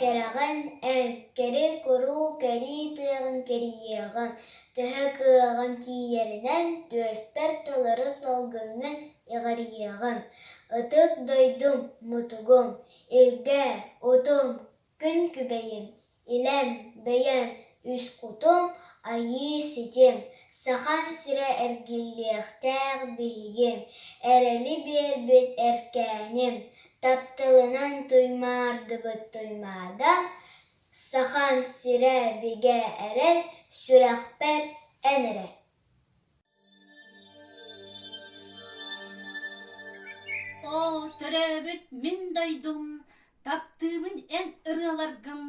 кэрэҕин эн, кэри-куруу кэрии тыаҕын кэрийиэҕим, төһө кыаҕым тиийэринэн түөспэр толору салгыҥҥын иҕирийиэҕим. Ытык дойдум, мутугум, илгэ, утум, күн күбэйим, Илэм, бэйэм, үс кутум, айыы ситим, Сахам сирэ эргиллиэхтээх биһигим, эрэли биэрбит эркээним, тапталынан туймаардыбыт туймаадам, Сахам сирэ бигэ эрэл, сүрэхпэр эн эрэ. Оо, төрөөбүт мин дойдум, таптыыбын эн ырыаларгын,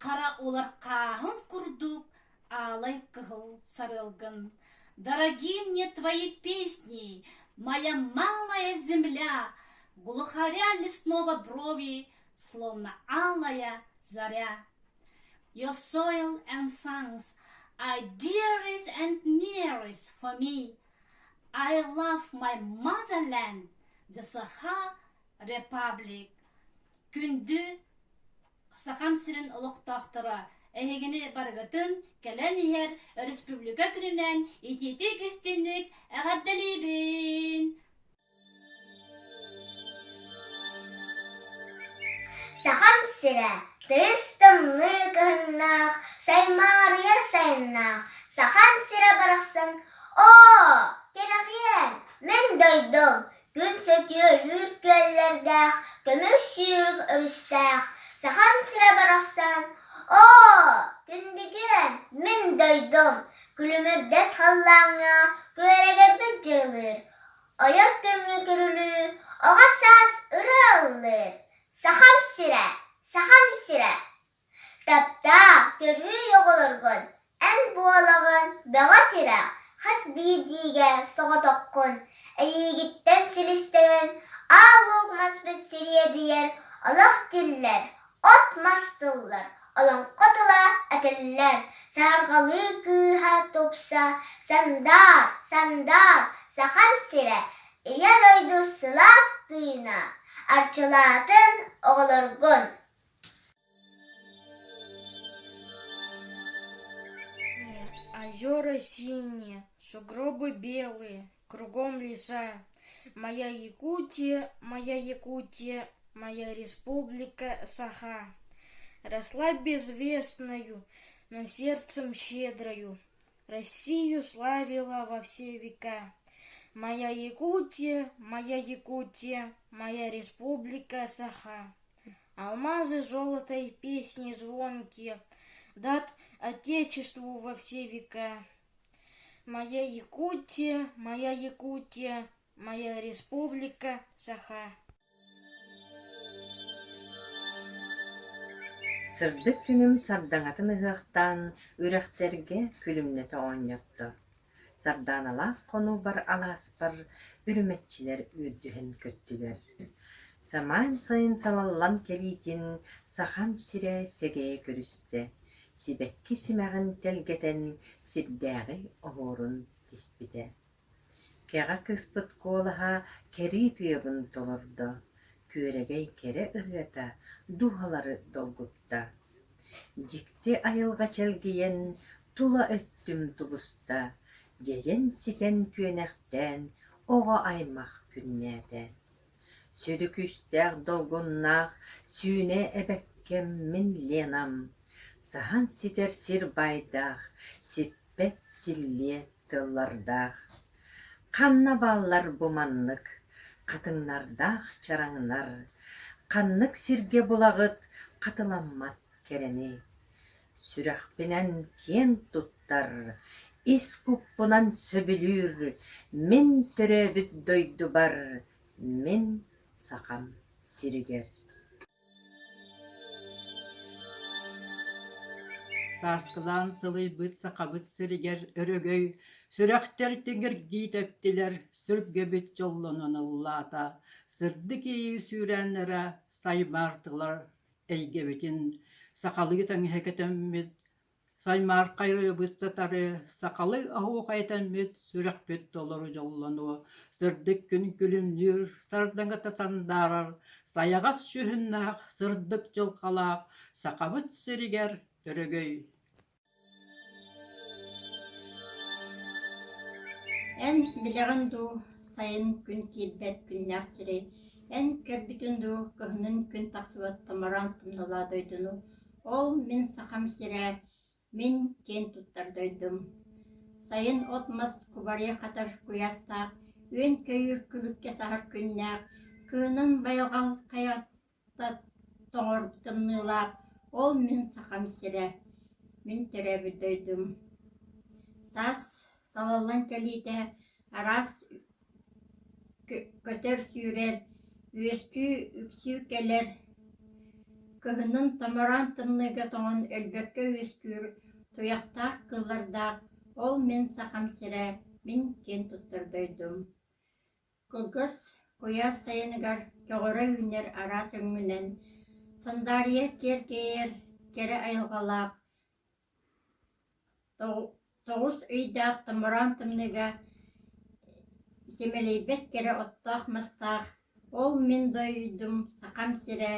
хара улар хааһын курдук аалай кыһыл сарыалгын. Дорогие мне твои песни, моя малая земля, глухаря лесного брови, словно алая заря. Your soil and songs are dearest and nearest for me. I love my motherland, the Sakha Republic. Күндү Сахам сирин олохтоохторо, эһигини барыгытын кэлэн иһэр республика күнүнэн итиитик истинник эҕэрдэлиибин! Сахам сирэ тыйыс тымныы кыһыннаах, саймаарыйар сайыннаах, Сахам сирэ барахсан, оо, кэрэхиэн, мин дойдум, күн сөтүөлүүр күөллэрдээх, көмүс сүүрүк өрүстээх, Сахам сирэ барахсан, оо, күндүкүөн, мин дойдум, күлүмүрдэс халлааҥҥа күөрэгэйбит дьырылыыр, Ойор күҥҥэ күрүлүү, оҕо саас ырыа ыллыыр, Сахам сирэ, Сахам сирэ! Таптаа, көрүүй оҕолоргун, эн буолаҕын бөҕө тирэх, хас биирдиигэ соҕотоххун, эйиигиттэн силистэнэн аал-луук маспыт сириэдийэр, олох тиллэр, от-мас тыллар, олоҥхо тыла этиллэр, саһарҕалыы кыыһа тупса, сандаар, сандаар, Сахам сирэ, Ийэ дойду сылаас тыына, арчылаатын оҕолоргун. Озера синие, сугробы белые, кругом леса. Моя Якутия, моя Якутия, моя республика Саха. Росла безвестною, но сердцем щедрою, Россию славила во все века. Моя Якутия, моя Якутия, моя республика Саха. Алмазы, золото и песни звонкие дат Отечеству во все века. Моя Якутия, моя Якутия, моя республика Саха. Сырдык күнүм сардаҥатын ыһыахтаан үрэхтэргэ күлүмнэтэ оонньотто, Сардааналаах хонуубар алааспар үрүмэччилэр үөрдүһэн көттүлэр. Самаан сайын салаллан кэлиитин Сахам сирэ сэгэйэ көрүстэ, сибэкки симэҕин тэлгэтэн сирдээҕи оһуорун тиспитэ. Кэҕэ кыыспыт куолаһа кэрии тыабын толордо, күөрэгэй кэрэ ырыата дууһалары долгутта. Дьикти айылҕа чэлгийэн, тула өттүм тубуста, дьэдьэн ситэн күөнэхтээн оҕо аймах күннээтэ. Сүдү күүстээх долгуннаах сүүнэ эбэккэм мин Ленам, саһан ситэр сир баайдаах, сиппэт силлиэ тыллардаах. Ханна бааллар бу маннык хатыҥнардаах чараҥнар, ханнык сиргэ булаҕыт хатыламмат кэрэни? Сүрэхпинэн киэн туттар, ис куппунан сөбүлүүр мин төрөөбүт дойдубар, мин Сахам сиригэр. Сааскылаан сылыйбыт Сахабыт сиригэр өрөгөй, сүрэхтэр тиҥиргии тэптилэр, сүргэбит дьоллонон ыллаата, сырдык иэйии сүүрээннэрэ саймаартылар эйгэбитин, сахалыы таҥаһа кэтэммит. Саймаархайырыбыт сатары, сахалыы оһуохай этэммит, сүрэхпит толору дьоллонуо, сырдык күн күлүмнүүр, сардаҥата сандаарар, сайаҕас сүһүннээх, сырдык дьылҕалаах Сахабыт сиригэр өрөгөй! Эн билэҕин дуу, сайын күн киирбэт күннээх сири, эн көрбүтүн дуу, кыһынын күн тахсыбат томороон тумнулаах дойдуну, ол мин Сахам сирэ, мин киэн туттар дойдум. Сайын от-мас кубарыйа хатар куйаастаах, үөн-көйүүр күлүккэ саһар күннээх, кыһынын байҕал хайата тоҥор тымныылаах, ол мин Сахам сирэ, мин төрөөбүт дойдум. Саас салаллан кэлиитэ араас көтөр-сүүрэр, үөскүү үксүү кэлэр, кыһынын томороон тымныыга тоҥон өлбөккө үөскүүр туйахтаах кыыллардаах ол мин Сахам сирэ, мин киэн туттар дойдум. Кылгас куйаас сайыныгар көҕөрө үүнэр араас өҥүнэн сандаарыйа киэркэйэр кэрэ айылҕалаах Тоҕус ыйдаах томороон тымныыга симэлийбэт кэрэ оттоох-мастаах, ол мин дойдум Сахам сирэ,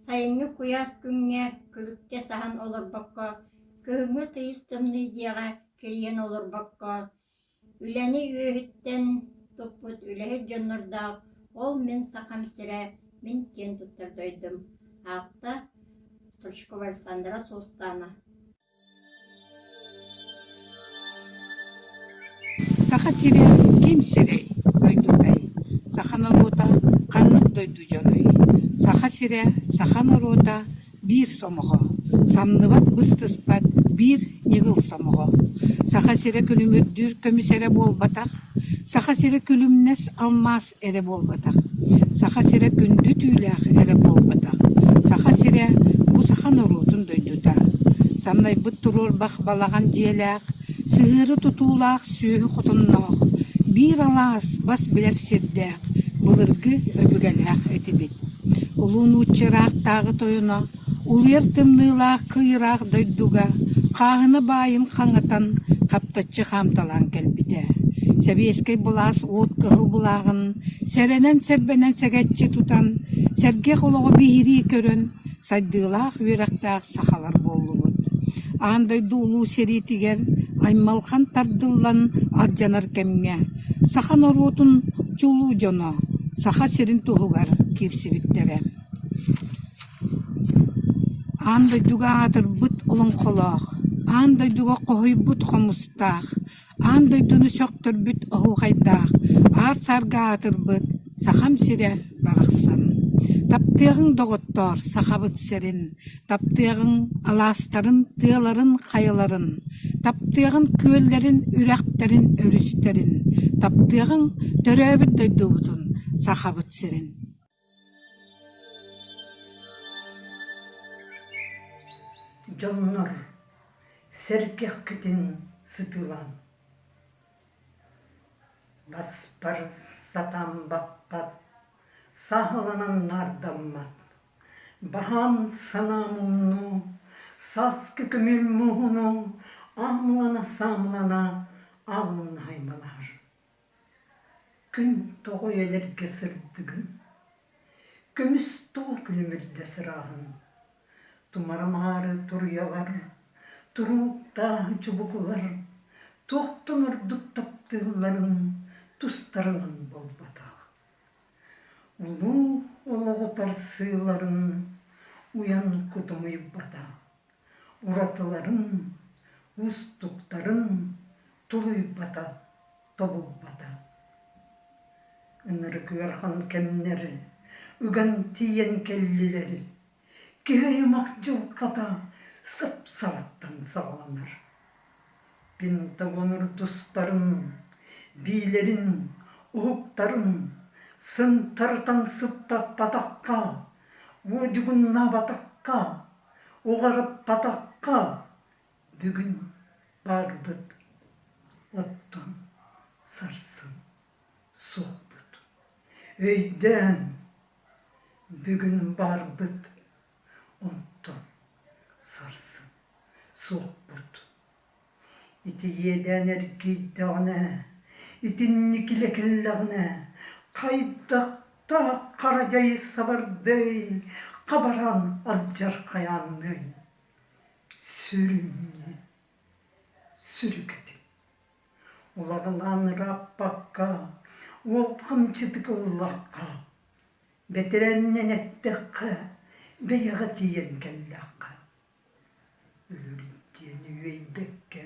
сайыҥҥы куйаас күҥҥэ күлүккэ саһан олорбокко, кыһыҥҥы тыйыс тымныы дьиэҕэ кирийэн олорбокко, Үлэни үөһүттэн туппут үлэһит дьоннордоох ол мин Сахам сирэ, мин киэн туттар дойдум. Аахта Стручкова Александра Сулустаана. Саха сирэ ким сирэй, дойдутай? Саха норуота ханнык дойду дьоной? Саха сирэ, саха норуота биир сомоҕо, самныбат быстыспат биир ньыгыл сомоҕо. Саха сирэ күлүмүрдүүр көмүс эрэ буолбатах, Саха сирэ күлүмнэс алмаас эрэ буолбатах, Саха сирэ күндү түүлээх эрэ буолбатах, Саха сирэ бу саха норуотун дойдута. Самнайбыт туруорбах балаҕан дьиэлээх, сыһыары тутуулаах сүөһү хотонноох, биир алаас бас билэр сирдээх, былыргы өбүгэлээх этибит. Улуу нуучча ыраахтааҕы тойоно улуйар тымныылаах кый ыраах дойдуга хааһына баайын хаҥатан хаптаччы хаамталаан кэлбитэ. Сэбиэскэй былаас уот кыһыл былааҕын сэрэнэн-сэрбэнэн сэгэччи тутан, сэргэх олоҕу биһирии көрөн, сайдыылаах үөрэхтээх сахалар буоллубут. Аан дойду улуу сэриитигэр аймалҕан тардыллан алдьанар кэмҥэ саха норуотун чулуу дьоно Саха сирин туһугар киирсибиттэрэ. Аан дойдуга аатырбыт олоҥхолоох, аан дойдуга хоһуйбут хомустаах, аан дойдуну сөхтөрбүт оһуохайдаах, аар-саарга аатырбыт Сахам сирэ барахсан. Таптыаҕыҥ, доҕоттоор, Сахабыт сирин, таптыаҕыҥ алаастарын, тыаларын, хайаларын, таптыаҕыҥ күөллэрин, үрэхтэрин, өрүстэрин, таптыаҕыҥ төрөөбүт дойдубутун, Сахабыт сирин. Дьоннор, сэргэххитин сытыылаан Баспар сатаан баппат, сааһыланан наардаммат, Баһаам санаам умнуу, сааскы көмүөл мууһунуу аамылана-саамылана аалыннаһаймалаһар. Күн тоҕо үйэлэргэ сырдыгын, көмүс тоҕо күлүмүрдэс ырааһын, тумара-маары туруйалар, турууктааһы чубукулар туохтан ордук таптыылларын тустарынан буолбатах. Улуу олоҕу тарсыыларын уйан кутумуйбата, уратыларын, уустуктарын тулуйбата, тобулбата. Ынырык ыарахан кэмнэр ыган тиийэн кэллилэр, киһи аймах дьылҕата сап-саҕаттан саҕаланар. Пентагон урдустарын, биилэрин, уһуктарын сынтарытан сыттаппатахха, уодьугуннаабатахха, уҕарыппатахха бүгүн баарбыт, оттон сарсын суохпут. Өйдөөн, бүгүн баарбыт, онтон сарсын. суохпут. Ити иэдээн эргийдэҕинэ, итинник илэ кэллэҕинэ, хайдахтаах хара дьайы сабардыай, хабаран алдьархайаанныай? Сүрүнньү, сүрүкэтин. Улаҕалаан ырааппакка, уолҕамчытык ыллахха, бэтэрээнинэн эттэххэ, бэйэҕэ тиийэн кэллэххэ, өлөр диэни үөйбэккэ,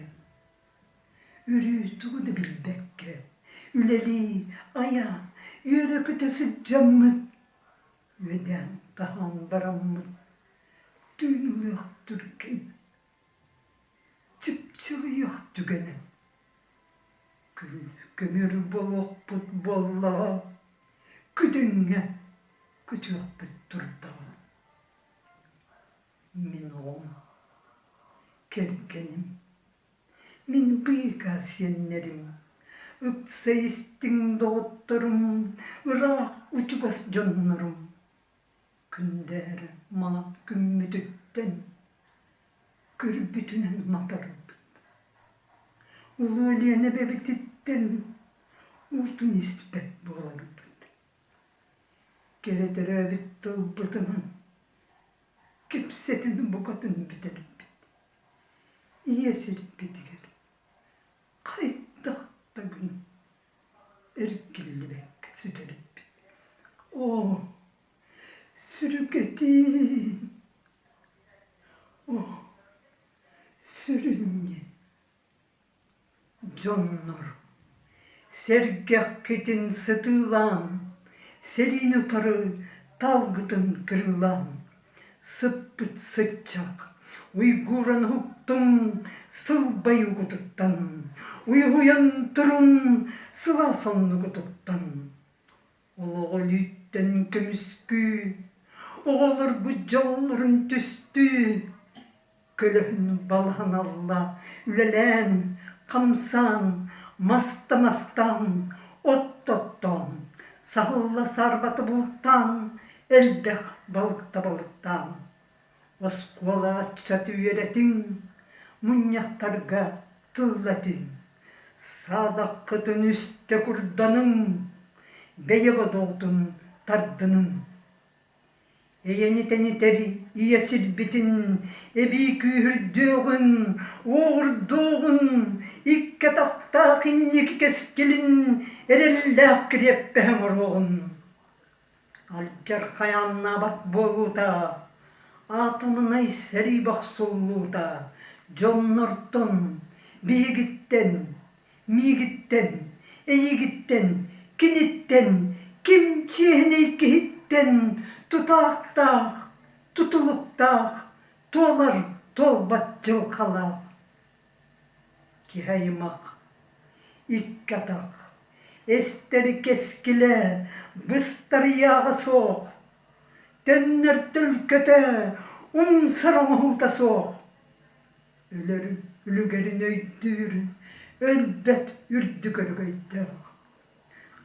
өрүү тугу да билбэккэ, үлэлии, айа, үөрэ-көтө сылдьаммыт, үөдээн таһаан бараммыт, тыын ылыах түргэн Чыпчылыйыах түгэнэ Күн көмүр буолуохпут буоллаҕа, күдүҥҥэ күтүөхпүт турдаҕа. Мин оҕом, кэргэним, мин быыкаа сиэннэрим, ыкса истиҥ доҕотторум, ыраах учугас дьоннорум Күндээрэ маҥан күммүтүттэн көрбүтүнэн матарбыт. Улуу Өлүөнэ эбэбититтэн уутун испэт буоларбыт. Кэрэ төрөөбүт тылбытынан кэпсэтэн букатын бүтэрбит. Ийэ сирбитигэр хайдах да гынан эргиллибэккэ сүтэрбит. Оо, сүрүкэтиин! Оо, сүрүнньэ! Дьоннор, сэргэххитин сытыылаан, сэриини утары талгытын кырыылаан, сыппыт сыччах, уйгууран уһуктуҥ сылбай угутуттан, уйуһуйан турун сылаас оннугутуттан. Олоҕу өлүүттэн көмүскүү, оҕолорбут дьоллорун түстүү, көлөһүн балаһан алла үлэлээн, хамсаан, маста мастаан, от оттоон, саһылла саарбата бултаан, элбэх балыкта балыктаан. Оскуола ыччат үөрэтиҥ, мунньахтарга тыллатыҥ, саадаххытын үстэ курданыҥ, бэйэ бодоҕутун тардыныҥ. Эйэни тэнитэр ийэ сирбитин эбии күүһүрдүөҕүн, уоҕурдуоҕун, икки атахтаах инники кэскилин эрэллээх кириэппэһэ оҥоруоҕун. Алдьархай ааннаабат буолуута, аатымынай сэрии бохсуллуута дьоннортон, биһигиттэн, миигиттэн, эйигиттэн, киниттэн, ким чиэһинэй киһиттэн тутаахтаах, тутулуктаах, туолар туолбат дьылҕалаах. Киһи аймах, икки атах, эстэр кэскилэ, быстар ыйааҕа суох, төннөр төлкөтө, умсар оҥоһуута суох. Өлөр үлүгэрин өйдүүр, өлбөт үрдүк өрөгөйдөөх.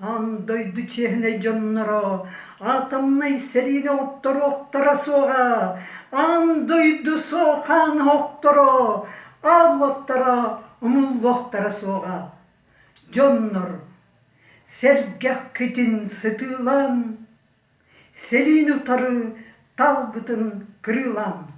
Аан дойду чиэһинэй дьонноро атомнай сэриини отторуохтара суоҕа, аан дойду суохаан оһохторо, ааллахтара умуллуохтара суоҕа. Дьоннор, сэргэххитин сытыылаан, сэриини утары талгытын кырыылаан.